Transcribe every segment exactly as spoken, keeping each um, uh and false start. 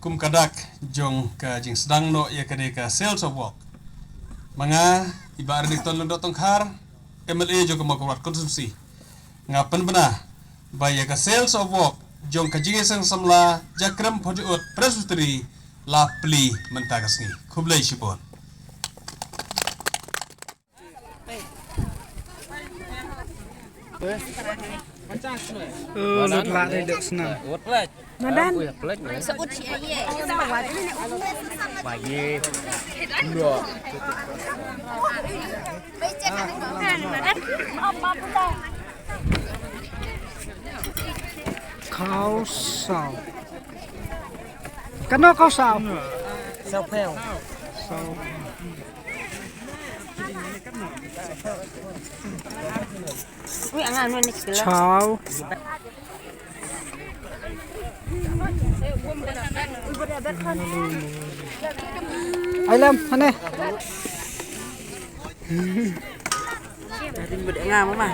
Kum ka dak jong ka jingsdang noh ïa kane ka Sales of Wok, ma nga i Bah Renikton Lyngdoh Tongkhar, M L A jong ka Mawkyrwat Constituency, nga pynbna ba ïa ka Sales of Wok jong ka Jingïaseng Samla Jakrem Phojaud Presbytery la plie mynta ka sngi. Khublei shibun. Oh, lut lah dei dek senang. Madan. Khau saw. Kano khau saw? Saw phew. Saw. Chow. Ai lam, hane. Nga mama.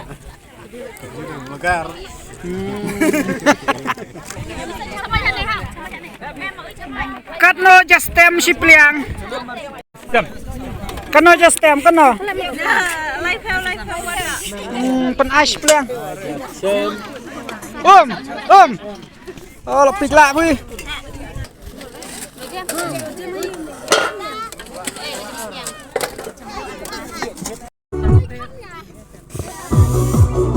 Katno ja stem shi pliang. Kano ja stem, kano? Lai phew, lai phew, wara. Hmm, pynai shi pliang. Um, um. Oh, la pik lah bui.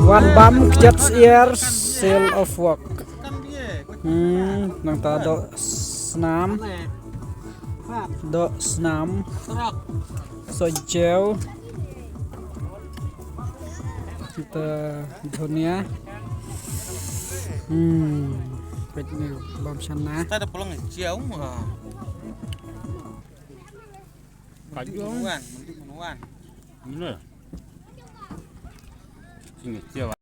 Wan bam kjat syiar Sales of Wok. Hmm, nangta doh snam. Doh snam. Soh jew. Kita dunia. Hmm, peit ne bam shana. Ta da pulang jew ma. Ka jew. Menuan, menuan. Bener. Sini jew.